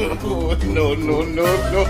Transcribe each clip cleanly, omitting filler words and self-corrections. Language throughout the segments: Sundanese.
No, no, no, no.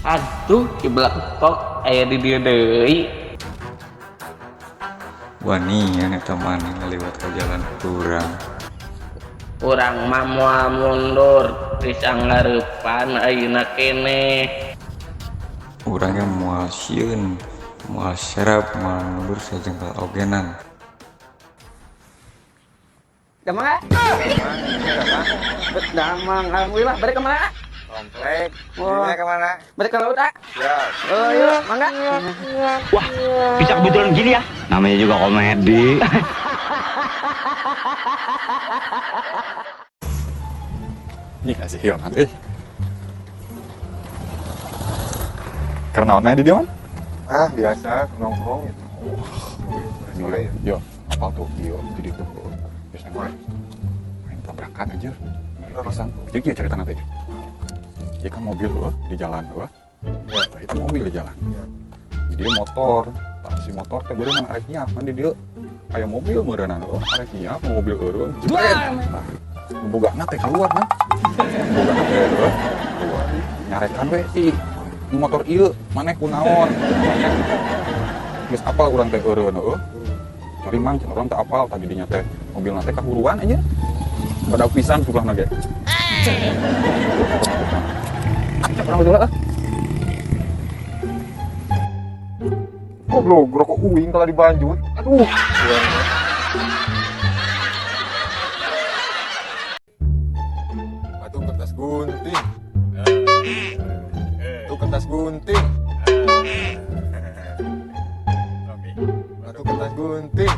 Aduh, kiblat tok aya di dieu deui. Wanian eta maneh ngaliwat ka jalan urang. Urang mah moal mundur disanggareupan ayeuna keneh. Urang ge moal sieun, moal serap, moal mundur sajengkal ogenan. Damang? Damang, alhamdulillah. Balik kemana? Komplek. Wah, kemana? Balik ke laut, ah? Ya. Oh, iya, mangga. Wah, bisa kebetulan gini ya. Namanya juga komedi. Ini kasih Hilman, eh. Karena online di dia, Man? Ah, biasa nongkrong gitu. Oh, yo, apa tuh? Yo, jadi tuh. Biasa gue main tabrakan aja. Pisang. Jadi dia cerita nanti. Ya kan mobil loh di jalan loh. Ya, itu mobil di jalan. Jadi motor, si motor teh baru mana arek nyiap, mandi dia aya mobil meureunana loh, arek nyiap mobil eureun. Jebret. Nah, bogana teh keluar kan. Bogana teh keluar. Nyarekan we si motor ieu maneh kunaon. Geus apal urang teh eureun heuh. Cari mang cenah urang teh apal tadi dinya teh mobilna teh kahuruan aja. Badak pisan sebelahna ge. Orang betul ah. Goblok, rokok uing kalau dibanjut. Aduh. Batu kertas gunting. Batu kertas gunting. Batu kertas gunting.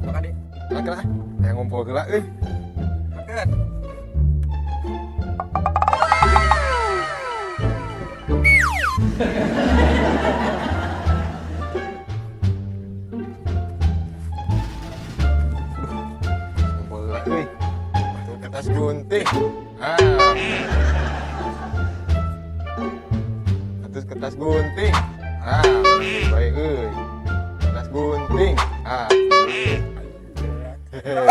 Makan nih. Makan lah. Yang ngumpul gerak euy. Makan. Terus kertas gunting. Ah, baik euy. Kertas gunting. Ah. Hehehe.